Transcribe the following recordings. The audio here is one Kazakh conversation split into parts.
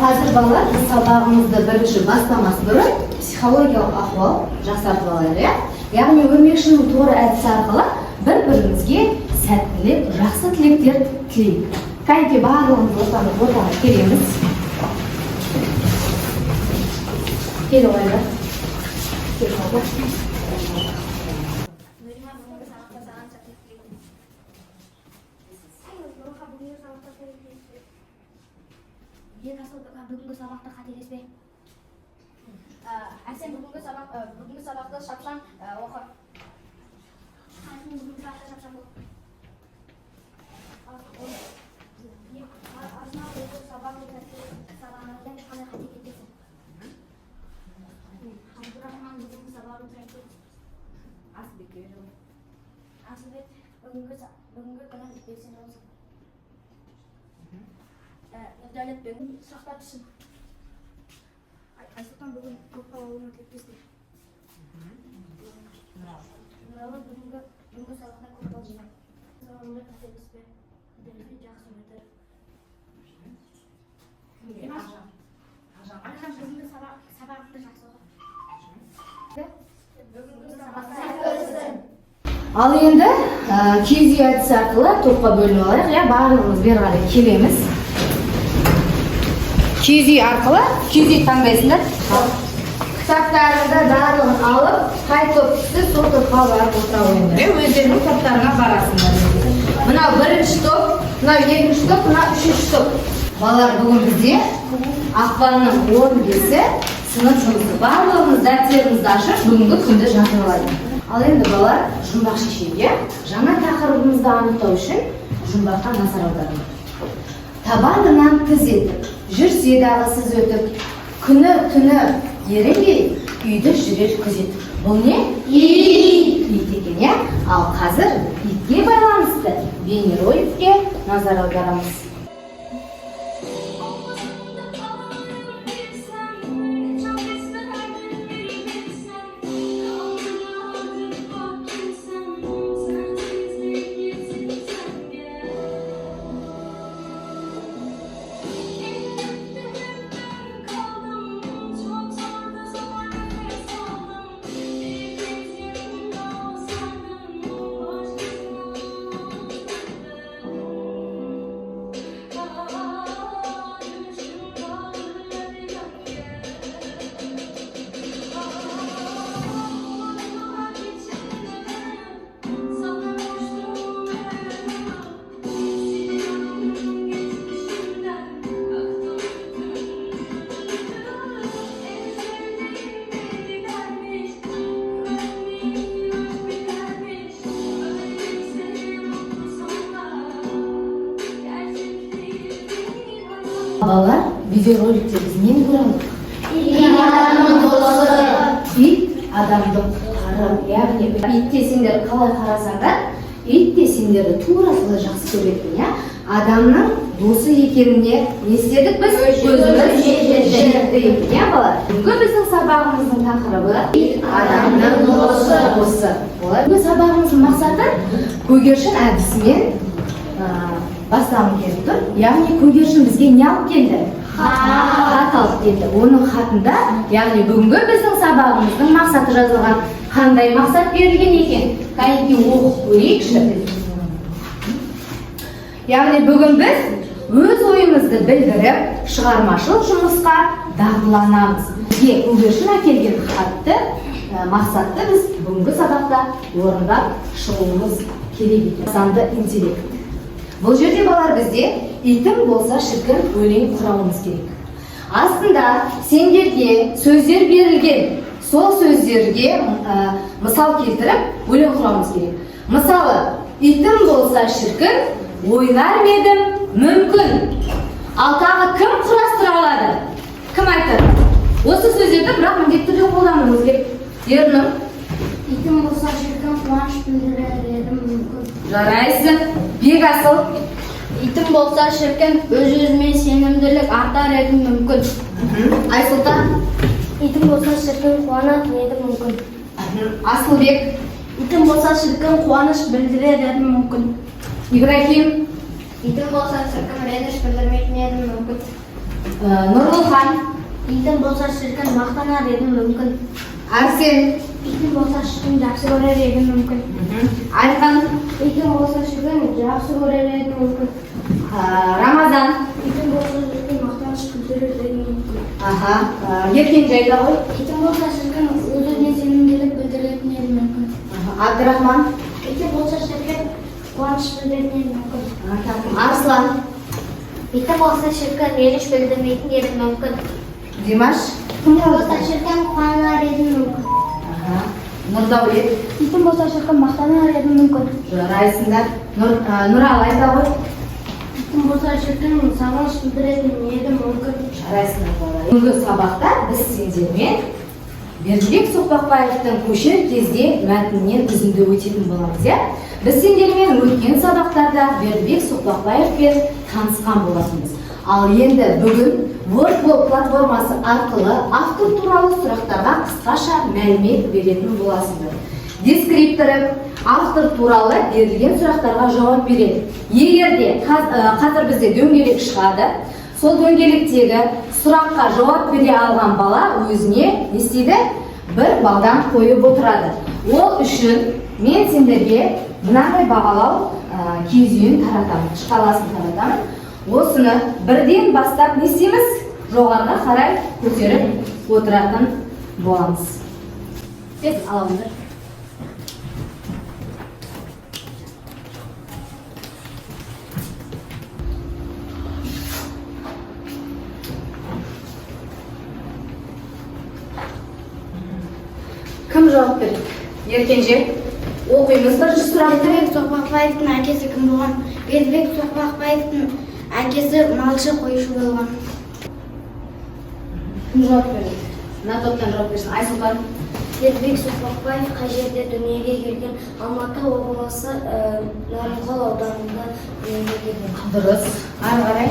Қазір, балалар, біз сабағымызды бірінші бастамас бұрын психологиялық ахуал жақсартып алайық, иә? Яғни өрмекшінің торы әдісі арқылы бір бірімізге сәттілік, жақсы тілектер тілейік. Кәнекей, барлығымыз ортаға келеміз. Келе қойыңдар. Келе қойыңдар. Нұрима, бүгінгі сабақта саған сәттілік тілеймін. Нұрха, бүгінгі сабақта сәттілік. Ерасыл, бүгінгі сабақта қателеспе. Әрсен, бүгінгі сабақта шапшаң оқы. Қасым, бүгінгі сабақта шапшаң бол. Арсенал, бүгінгі сабағыңызда ешқандай қате кетпесін. Абдурахман, бүгінгі сабағың сәтті өтсін. Асылбекке беремін. Асылбек, бүгінгі күні белсенді болсын. Нұрдәулет, бүгін сұрақтар түссін. Айсұлтан, бүгін көп бал алуыңа тілектеспін. Нұралы, бүгінгі сабақта көп бал жина. Сабағыңда қателеспе, қателеспе, жақсы бітір. Аржан, бүгінгі сабағыңды жақсы оқы. Бүгінгі сабақта. Ал енді киіз үй әдісі арқылы топқа бөлініп алайық, иә? Барлығымыз бері қарай келеміз. Киіз үй арқылы киіз үй таңдайсыңдар. Кітаптарыңды барлығын алып, қай топ түсті, сол топқа барып отыра қойыңдар. Иә, өздеріңнің топтарыңа барасыңдар. Мынау бірінші топ, мынау екінші топ, мынау үшінші топ. Балалар, бүгін бізде ақпанның 15-і, сынып жұмысы. Барлығымыз дәптерімізді ашып, бүгінгі күнді жазып алайық. Ал енді, балалар, жұмбақ шешейік, иә? Жаңа тақырыбымызды анықтау үшін жұмбаққа назар аударыңдар. Табанынан тіз етіп, жүрсе дағы сіз өтіп, күні түні ерінбей, үйді жүрер күзетіп. Бұл не? Ит. Ит екен, иә? Ал қазір итке байланысты бейнероликке назар аударамыз. Omuzumda ağlarım bilsem, ne çok isterdim bir bilsem. Kaldıradım bak kimsem, sensizlik gitsin gel. Elimde hep ben kaldım, çok zordu, zor nefes aldım. Bir kez yanımda olsaydın, başkasına olmazdım. Ah, gülüşüm kalır gel. Ah, içinde sana koştum siliyorum geçmişimden, yaktım bütün. En sevdiğim gidermiş, güvendiğim bitermiş. Öyleyse mutlu sonlar gerçek değil bir hayal. Балалар, видеороликте біз нені көре алдық? Ит адамды құтқарып, яғни итте сендер қалай қарасаңдар, ит те сендерді тура солай жақсы көретін, иә? Адамның досы екеніне не істедік біз? Көзіміз жетті екен, иә, балалар? Бүгінгі біздің сабағымыздың тақырыбы: ит адамның досы. Олар бүгінгі сабағымыздың мақсаты көгершін әдісімен бастағым келіп тұр. Яғни көгершін бізге не алып келді? Хат алып келді. Оның хатында, яғни бүгінгі біздің сабағымыздың мақсаты жазылған. Қандай мақсат берілген екен? Кәнекей, оқып көрейікші. Яғни бүгін біз өз ойымызды білдіріп, шығармашылық жұмысқа дағдыланамыз. Бізге көгершін әкелген хатты, мақсатты біз бүгінгі сабақта орындап шығуымыз керек екен. Жасанды интеллект. Бұл жерде, балалар, бізде «Итім болса шіркін» өлең құрауымыз керек. Астында сендерге сөздер берілген. Сол сөздерге мысал келтіріп, өлең құрауымыз керек. Мысалы, итім болса шіркін, ойнар ма едім мүмкін. Ал тағы кім құрастыра алады? Кім айтады? Осы сөздерді бірақ міндетті түрде қолдануымыз керек. Ернұр. Итім болса шіркін, қуаныш білдірер едім мүмкін. Жарайсың. Бекасыл. Итім болса шіркін, өз-өзіме сенімділік артар едім мүмкін. Айсұлтан. Итім болса шіркін, қуанатын едім мүмкін. Асылбек. Итім болса шіркін, қуаныш білдірер едім мүмкін. Ибрахим. Итім болса шіркін, реніш білдірмейтін едім мүмкін. Нұрлыхан. Итім болса шіркін, мақтанар едім мүмкін. Арсен. Итім болса шіркін, жақсы көрер едім мүмкін. Айқын. Итім болса шіркін, жақсы көрер едім мүмкін. Рамазан. Итім болса шіркін, мақтаныш білдірер едім мүмкін. Аха. Еркенже айта ғой. Итім болса шіркін, өз-өзіне сенімділік білдіретін едім мүмкін. Аха. Абдрахман. Итім болса шіркін, қуаныш білдіретін едім мүмкін. Арслан. Итім болса шіркін, реніш білдірмейтін едім мүмкін. Димаш. Итім болса шіркін, қуанар едім мүмкін. Аха. Нұрдәулет. Итім болса шіркін, мақтанар едім мүмкін. Жарайсыңдар. Нұрал айта ғой. Итім болса шіркін, сағыныш білдіретін едім мүмкін. Жарайсыңдар, балалар. Бүгінгі сабақта біз сендермен Бердібек Соқпақбаевтың «Көшер кезде» мәтінінен үзінді өтетін боламыз, иә? Біз сендермен өткен сабақтарда Бердібек Соқпақбаевпен танысқан болатынбыз. Ал енді бүгін WordWall платформасы арқылы автор туралы сұрақтарға қысқаша мәлімет беретін боласыңдар. Дескрипторы автор туралы берілген сұрақтарға жауап береді. Егер де қазір бізде дөңгелек шығады, сол дөңгелектегі сұраққа жауап бере алған бала өзіне не істейді? 1 балдан қойып отырады. Ол үшін мен сендерге мынандай бағалау киіз үйін таратамын, шкаласын таратамын. Осыны бірден бастап не істейміз? Жоғарыға қарай көтеріп отыратын боламыз. Тез алыңдар. Кім жауап береді? Еркенже, оқимыз бірінші сұрақты. Бердібек Соқпақбаевтың әкесі кім болған? Бердібек Соқпақбаевтың әкесі малшы, қойшы болған. Кім жауап береді? Мына топтан жауап берсін. Айсұлтан. Бердібек Соқпақбаев қай жерде дүниеге келген? Алматы облысы, Нарынқол ауданында дүниеге келген. Дұрыс. Ары қарай.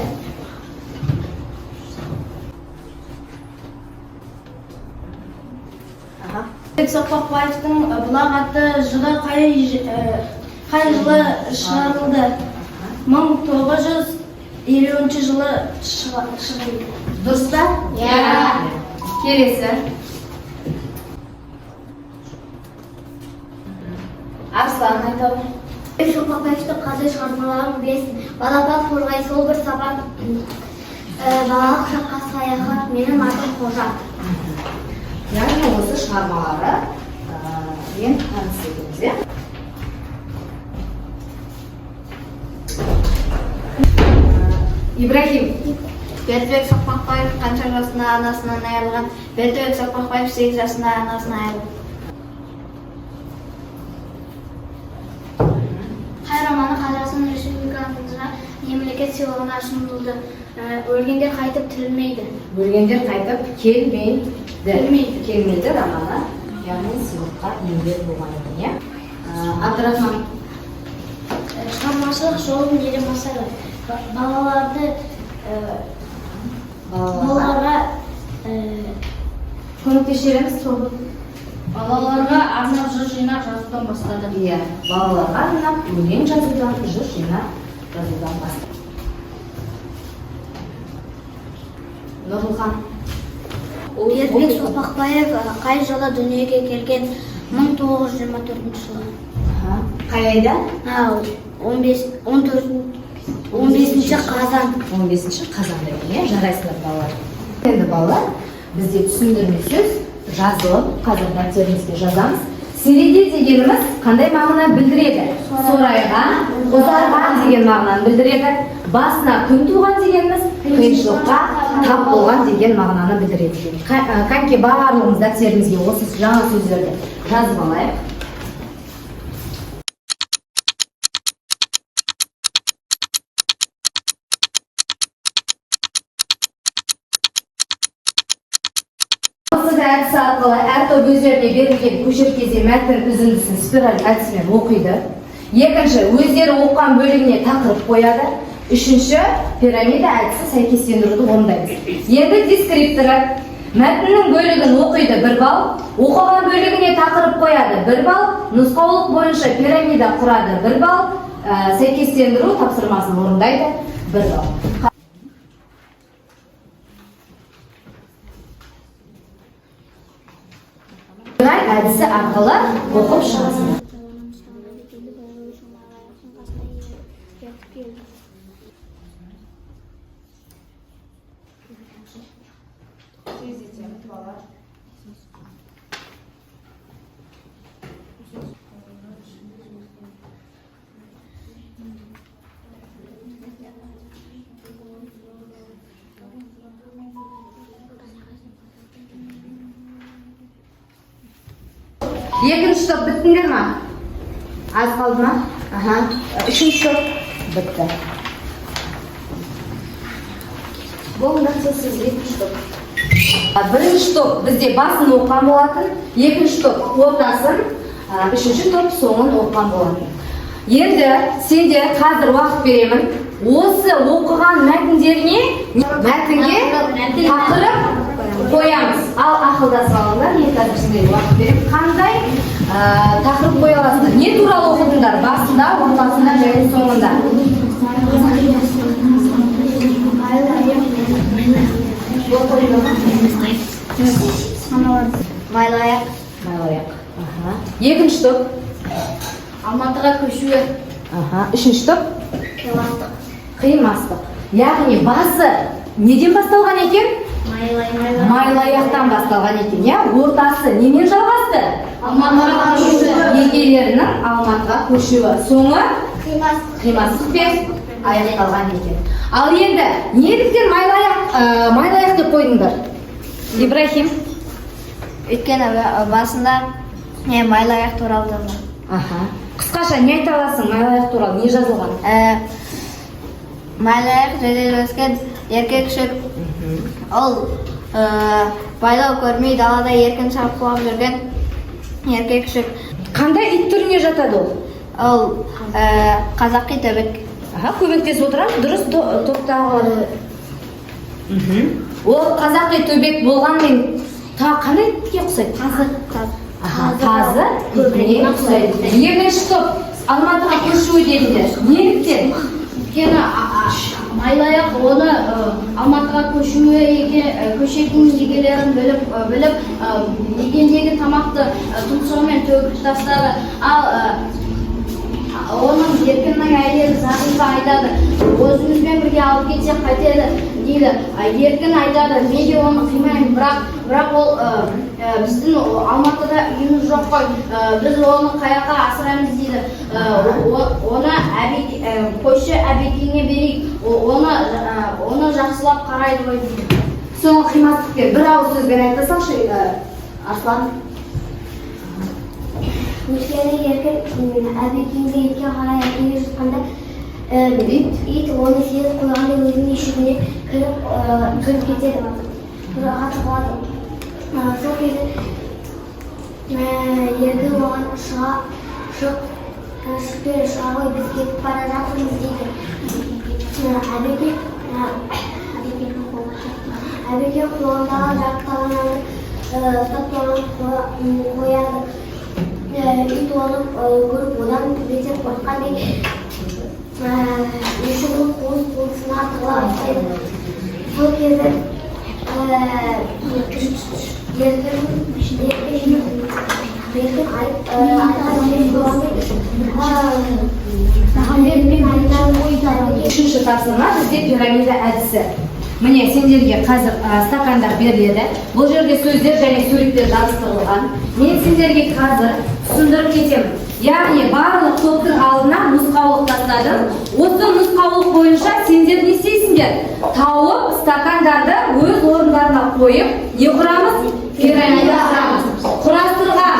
Аха. Бердібек Соқпақбаевтың «Бұлақ» атты жыры қай жылы шығарылды? 1950 жылы шығарылды. Дұрыс па? Иә. Келесі. Арслан айта ғой. Бердібек Соқпақбаевтың қандай шығармаларын білесің? «Балапан», «Торғай», «Сол бір сапар», «Балалық шаққа саяхат», «Менің атым Қожа». Яғни осы шығармалары мен таныс етеміз, иә? Ибрахим. Бердібек Соқпақбаев қанша жасында анасынан айырылған? Бердібек Соқпақбаев 8 жасында анасынан айырылған. Қай романы Қазақстан Республикасында мемлекет сыйлығына ұсынылды? «Өлгендер қайтып тірілмейді». «Өлгендер қайтып келмейді». Келмейді. «Келмейді» романы, яғни сыйлыққа иегер болған екен, иә? Абдрахман. Шығармашылық жолын неден бастады? Балаларды Балаларға балаларға көмектесіп жібереміз тобы. Балаларға арнап жыр жинақ жазудан бастады. Иә, балаларға арнап өлең жазудан, жыр жинақ жазудан бастады. Нұрлыхан. Бердібек Соқпақбаев қай жылы дүниеге келген? 1924 жылы. Аха. Қай айда? А, 15 14 15 қазан. 15 қазанда екен, иә? Жарайсыңдар, балалар. Енді, балалар, бізде түсіндірме сөз жазылып, қазір дәптерімізге жазамыз. Середе дегеніміз қандай мағына білдіреді? Сорайған, ұзарған деген мағынаны білдіреді. Басына күн туған дегеніміз қиыншылыққа тап болған деген мағынаны білдіреді екен. Кәнке, барлығымыз дәптерімізге осы жаңа сөздерді жазып алайық. Осы әдісі арқылы әр топ өздеріне берілген көшір кезде мәтін үзіндісін спираль әдісімен оқиды. Екінші, өздері оқыған бөлігіне тақырып қояды. Үшінші, пирамида әдісі сәйкестендіруді орындаймыз. Енді дескрипторы: мәтіннің бөлігін оқиды, 1 балл, оқыған бөлігіне тақырып қояды, 1 балл, нұсқаулық бойынша пирамида құрады, 1 балл, сәйкестендіру тапсырмасын орындайды, 1 балл. әдісі арқылы оқып шығасыңдар. Әбекеңді байлау үшін Майлыаяқтың қасына ертіп келді. Тездетеміз, балалар. Екінші топ біттіңдер ма? Аз қалды ма? Аха. Үшінші топ бітті. Болыңдар, сіз екінші топ. Бірінші топ бізде басын оқыған болатын, екінші топ ортасын, үшінші топ соңын оқыған болатын. Енді сендер қазір уақыт беремін. Осы оқыған мәтіндеріне мәтінге тақырып қоямыз. Ал ақылдасып алыңдар, мен қазір сендерге уақыт беремін. Қандай тақырып қоя аласыңдар? Не туралы оқыдыңдар? Басында, ортасында және соңында. Бол қойдыңдар ма? Майлыаяқ. Майлыаяқ. Аха. Екінші топ. Алматыға көшуі. Аха. Үшінші топ. Қимастық. Қимастық. Яғни басы неден басталған екен? Майлыаяқтан басталған екен, иә? Ортасы немен жалғасты? Алматыға көшуі. Егелерінің Алматыға көшуі. Соңы Қимастық. қимастықпен аяқталған екен. Ал енді неліктен майлыаяқ, майлыаяқ деп қойдыңдар? Ибрахим. Өйткені басында не Майлыаяқ туралы жазылған. Аха. Қысқаша не айта аласың майлыаяқ туралы? Не жазылған? Майлыаяқ жедел өскен еркек күшік. Ол байлау көрмей далада еркін шапқылап жүрген еркек күшік. Қандай ит түріне жатады ол? Ол қазақи төбет. Аха, көмектесіп отырамыз. Дұрыс топтағы. Ол қазақи төбет болғанмен қандай итке ұқсайды? Тазы. Аха, тазы итіне ұқсайды. Екінші топ Алматыға көшуі дедіңдер. Неліктен? Өйткені Майлыаяқ оны Алматыға көшуі көшетін егелерін біліп, мекендегі тамақты тұмсығымен төгіп тастады. Ал оның Еркіннің әйелі Зағипа айтады, өзімізбен бірге алып кетсек қайтеді дейді. Еркін айтады, мен де оны қимаймын, бірақ ол біздің Алматыда үйіміз жоқ қой, біз оны қаяққа асыраймыз дейді. Оны қойшы Әбекеңе берейік, оны жақсылап қарайды ғой дейді. Соңы қимастықпен бір ауыз сөзбен айта салшы, Арслан. Өйткені Еркін Әбекеңді итке қарай әкеле жатқанда ит оны сезіп қойғандай өзінің үйшігіне кіріп кетеді. Тұзаққа тығылады. Сол кезде Еркін оған шыға шық шық бері, шыға ғой, біз кетіп бара жатырмыз дейді. Әбекең қолындағы жарты нанды ұстап тұрған қояды. Ит оны көріп, одан бетер қорыққандай үйшігінің қуыс қуысына тығыла бастайды. Сол кезде Еркін айтқан. Үшінші тапсырма бізде пирамида әдісі. Міне, сендерге қазір стакандар беріледі. Бұл жерде сөздер және суреттер жабыстырылған. Мен сендерге қазір түсіндіріп кетемін. Яғни барлық топтың алдына нұсқаулық тастадым. Осы нұсқаулық бойынша сендер не істейсіңдер? Тауып стакандарды өз орындарына қойып, не құрамыз? Пирамида құрамыз. Құрастырған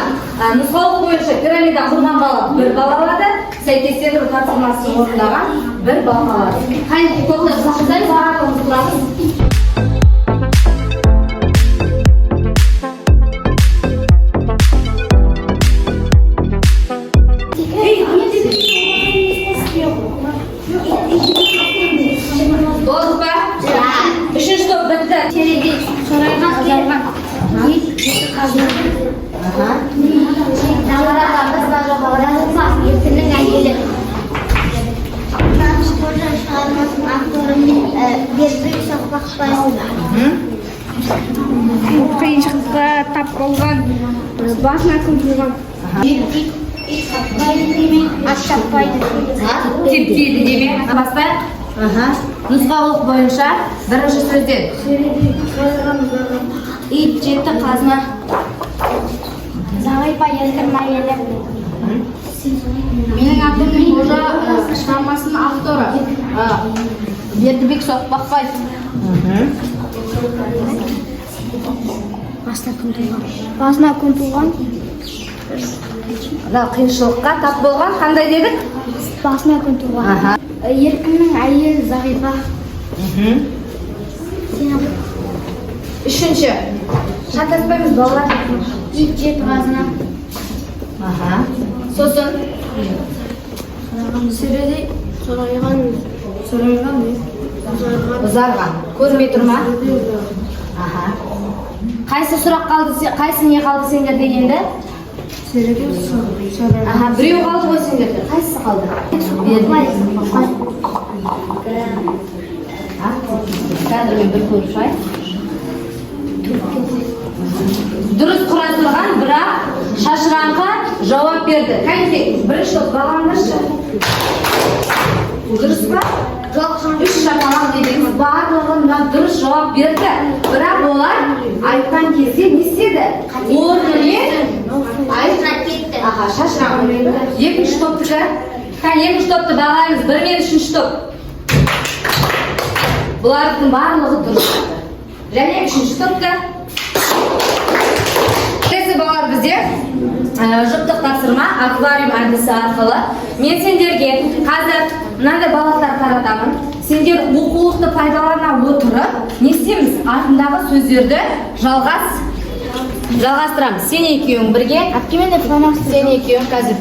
нұсқаулық бойынша пирамида құрған бала бір балл алады, сәйкестендіру тапсырмасын орындаған бір балл алады. Қане, тоқтап сақтаймыз, барлығымыз құрамыз. Болдық па? Үшінші топ бітті. Терезе сорайған ұзарған ит жеті қазына. Аха. Еркіннің әйелі. Намыс қожа шығармасының авторы Бердібек Соқпақбаев. Қиыншылыққа тап болған, басына күн туған. Ат шаппайды. Тепкейді деме. Бастайық. Аха. Нұсқаулық бойынша бірінші сөзден. Ит жетті қазына. Зағипа Еркін әйелі. Менің атым Қожа шығармасының авторы Бердібек Соқпақбаев. Басына күн туған. Мына қиыншылыққа тап болған қандай дедік? Басына күн туған. Аха. Еркіннің әйелі Зағипа. Үшінші. Шатаспаймыз, балалар. Ит жеті қазына. Аха. Сосын Сөреде сорайған, сорайған ұзарған. Көрмей тұр ма? Аха. Қайсы сұрақ қалды, қайсы не қалды сендерде енді? Сөреде сорайған. Аха, біреу қалды ғой сендерде. Қайсысы қалды? А? Қазір мен бір көріп шығайын. Дұрыс құрастырған, бірақ шашыраңқы жауап берді. Кәнекей, бірінші топ бағалаңдаршы. Дұрыс па? Жоқ, үш шапалақ дегеніміз барлығы мына дұрыс жауап берді. Бірақ олар айтқан кезде не істеді? Орнымен кетті. Аха, шашыраңқы. Екінші топтікі. Кәне, екінші топты бағалаймыз. Бір мен үшінші топ. Бұлардың барлығы дұрыс. Және үшінші топта. Келесі, балалар, бізде жұптық тапсырма аквариум әдісі арқылы. Мен сендерге қазір мынандай балықтар таратамын. Сендер оқулықты пайдалана отырып, не істейміз? Артындағы сөздерді жалғастырамыз. Сен екеуің бірге. Әпкемен де фломастер. Сен екеуің қазір.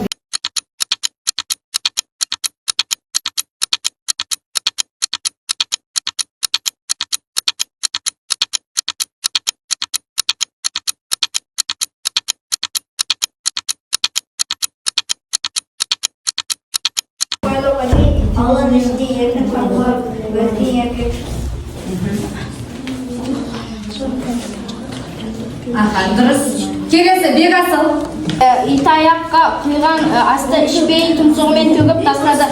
Ауылдың ішінде еркін шабуға өзге еркек. Аха, дұрыс. Келесі, Бекасыл. Итаяққа құйған асты ішпей, тұмсығымен төгіп тастады.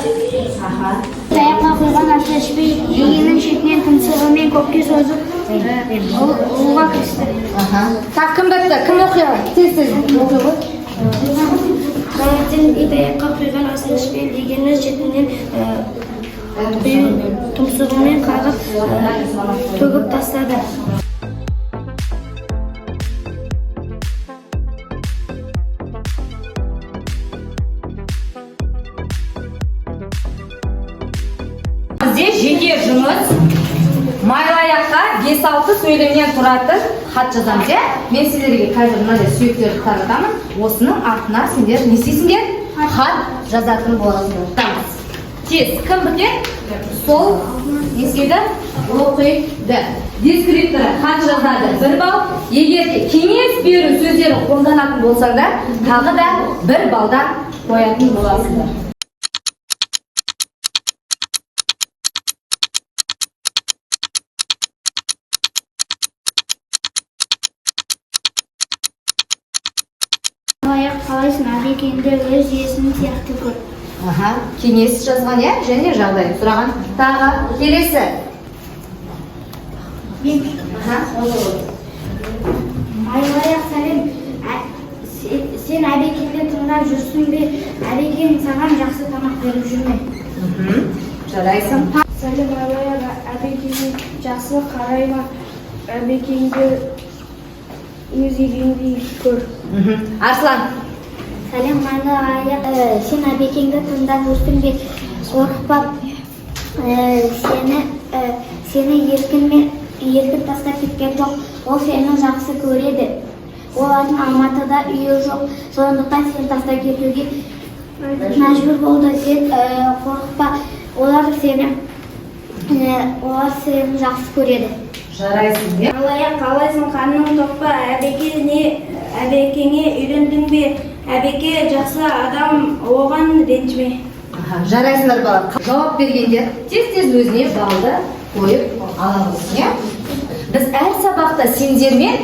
Аха. Аяққа құйған асты ішпей, егеннің шетінен тұмсығымен көкке созып, ұлуға кірісті. Аха. Так, кім бітті? Кім оқи алады? Тез, тез оқи ғой. Таңертең ит аяққа құйған асын ішпей, дегеннің шетінен тұмсығымен қағып төгіп тастады. Бізде жеке жұмыс: Майлыаяққа 5-6 сөйлемнен тұратын хат жазамыз, иә. Мен сендерге қазір мынандай сүйектерді таратамын. Осының артына сендер не істейсіңдер? Хат жазатын боласыңдар. Тамыз. Тез, кім бітеді, сол не істейді? Оқиды. Дескрипторы хат жазады, 1 балл. Егер де кеңес беру сөздерін қолданатын болсаңдар, тағы да 1 балдан қоятын боласыңдар. Аяқ, қалайсың? Әбекеңді өз иесінің сияқты көр. Аха, кеңес жазған, иә, және жағдайын сұраған. Тағы келесі. Аха. Майлыаяқ, сәлем. Сен Әбекеңді тыңдап жүрсің бе? Әбекең саған жақсы тамақ беріп жүр ме? Жарайсың. Сәлем, Майлыаяқ, Әбекеңе жақсы қарай ма? Әбекеңді өз егеңдей көр. Арслан. Сәлем, Майлыаяқ. Сен Әбекеңді тыңдап жүрсің бе? Қорықпа, сені еркін тастап кеткен жоқ. Ол сені жақсы көреді. Олардың Алматыда үйі жоқ, сондықтан сені тастап кетуге мәжбүр болды. Сен қорықпа, олар сені жақсы көреді. Жарайсың, иә. Майлыаяқ, қалайсың? Қарның тоқ па? Әбекеңе үйрендің бе? Әбеке жақсы адам, оған ренжіме. Аха, жарайсыңдар, балалар. Жауап бергендер тез тез өзіне балды қойып аламыз, иә. Біз әр сабақта сендермен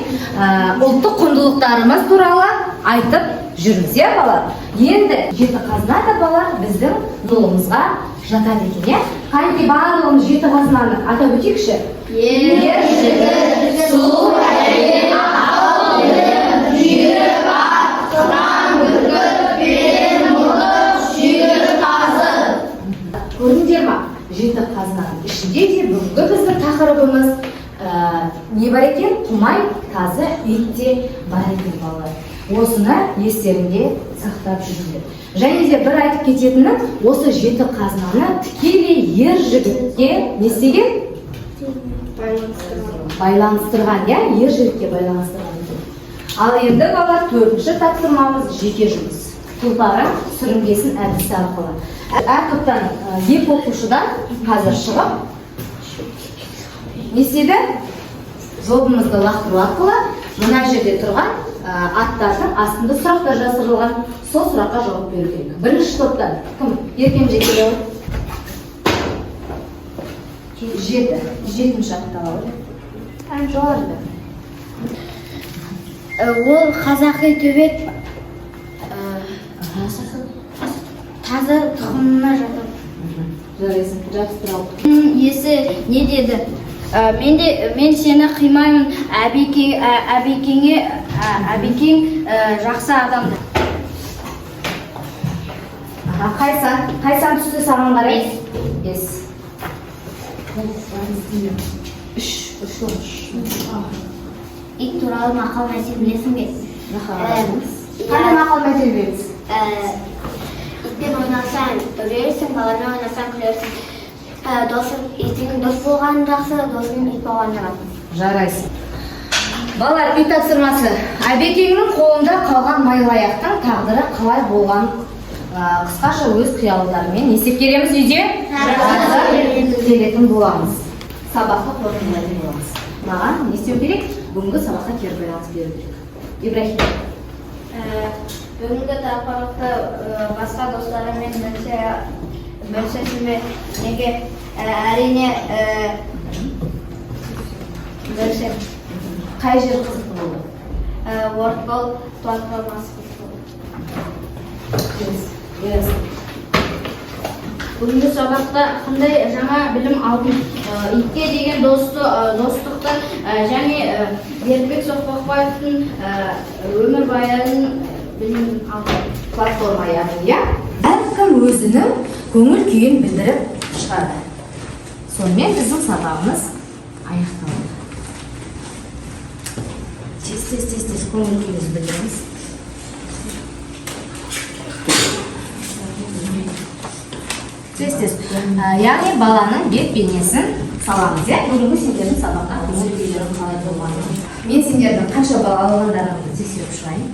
ұлттық құндылықтарымыз туралы айтып жүрміз, иә, балалар? Енді жеті қазына да, балалар, біздің жолымызға жатады екен, иә? Қанекей, барлығымыз жеті қазынаны атап өтейікші. Ер жігіт, сұлу әйел, ақыл, білім, жүйрік ат, қыран бүркіт, белең мұрын, сүйір тазы. Көрдіңдер ма, жеті қазынаның ішінде де бүгінгі біздің тақырыбымыз не бар екен? Құмай, тазы, ит те бар екен, балалар. Осыны естеріңде сақтап жүріңдер. Және де бір айтып кететінім, осы жеті қазынаны тікелей ер жігітке не істеген? Байланыстырған, иә, ер жігітке байланыстырған екен. Ал енді, балалар, төртінші тапсырмамыз — жеке жұмыс. Тұлпарың сүрінгесін әдісі арқылы әр топтан екі оқушыдан қазір шығып, не істейді? Добымызды лақтыру арқылы мына жерде тұрған аттардың астында сұрақтар жасырылған, сол сұраққа жауап беру керек. Бірінші топтан кім? Еркем келе ғой. Жеті, жетінші атты ала ғой жоғарыда. Ол қазақи төбет, тазы тұқымына жатады. Жарайсың, жабыстыра ал. Иесі не деді? Мен сені қимаймын, Әбеке, Әбекеңе, Әбекең жақсы адам. Аха, қай сан? Қай сан түсті саған қарай? Бес. Үш, үш, үш. Ит туралы мақал мәтел білесің бе? Қандай мақал мәтел білесіз? Итпен ойнасаң үрерсің, баламен ойнасаң күлерсің. Досың, итіңнің дос болғаны жақсы, досыңның ит болғаны жаман. Жарайсың. Балалар, үй тапсырмасы. Әбекеңнің қолында қалған майлыаяқтың тағдыры қалай болған, қысқаша өз қиялдарымен есеп береміз үйде. Жазып келетін боламыз. Сабақты қорытындылайтын боламыз. Маған не істеу керек? Бүгінгі сабаққа кері байланыс беру керек. Ибрахим. Бүгінгі тақырыпты басқа достарыммен бөлісесің бе? Неге? Әрине, бөлісемін. Қай жер қызықты болды? WordWall платформасы қызықты болды. Yes. Бүгінгі сабақта қандай жаңа білім алдың? Итке деген достықты және Бердібек Соқпақбаевтың өмірбаянын білім алдым. Платформа, яғни, иә? Әркім өзінің көңіл күйін білдіріп шығады. Сонымен біздің сабағымыз аяқталды. Тез, тез, тез, тез көңіл күйімізді білдіреміз. Тез, тез. Яғни баланың бет бейнесін саламыз, иә? Бүгінгі сендердің сабақта көңіл күйлерің қалай болғанын. Мен сендердің қанша балл алғандарыңды тексеріп шығайын.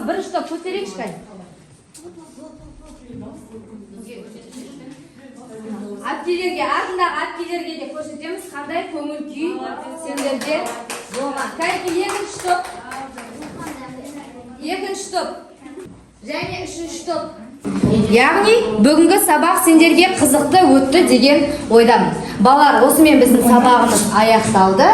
Бірінші топ, көтерейікші, кәне. Әпкелерге, артындағы әпкелерге де көрсетеміз, қандай көңіл күй сендерде болған. Кәнекей, екінші топ. Екінші топ. Және үшінші топ. Яғни бүгінгі сабақ сендерге қызықты өтті деген ойдамын. Балалар, осымен біздің сабағымыз аяқталды.